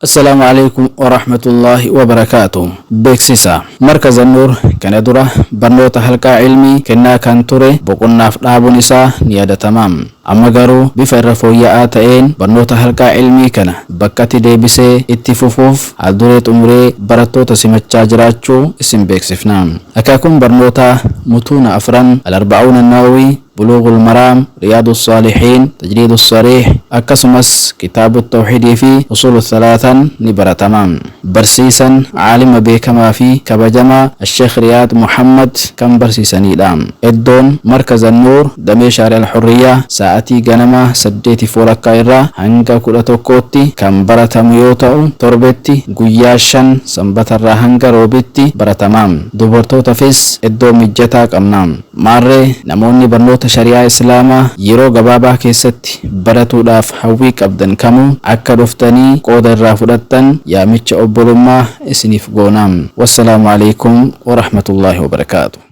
Assalaamu Aleeykum Warahmatullaahi Wabarakaatuh Beeksisa Markaz Annuur kana dura barnoota halqaa ilmii kennaa kan ture boqonnaaf dhaabuun isaa ni yaadatama. Amma garuu bifa irra fooyya'aa ta'een barnoota halqaa ilmii kana bakkatti deebisee itti fufuuf haal-duree xumuree barattoota simachaa jiraachuu isin beeksifna. Akaakuun barnootaa mutuuna afran, Al-Arba'uun An-Nawawii, Buluughul Maraam, Riyaadu Saalihiin, Tajriidu Sariih, akkasumas Kitaabu Tawhiidii fi Usuulu Thalaataan ni baratama. Barsiisan Aalima beekamaa fi kabajamaa Asheekh Riyaad Muhammad kan barsiisaniidha. Eddoon Markaz Annuur damee Shaari'al Hurriyyaa saa'atii ganamaa 8:15 irraa hanga 11tti kan baratamu yoo ta'u torbetti guyyaa 5 Sanbatarraa hanga Roobitti baratama. Dubartootafis eddoo mijjataa qabna. Maarree namoonni barnoota shari'aa Islaamaa yeroo gabaabaa keessatti baratuudhaaf hawwii qabdan kamuu akka dhuftanii qooda irraa fudhattan yaamicha obbolummaa isiniif goona. Wassalaamu Aleeykum Warahmatullaahi Wabarakaatuh.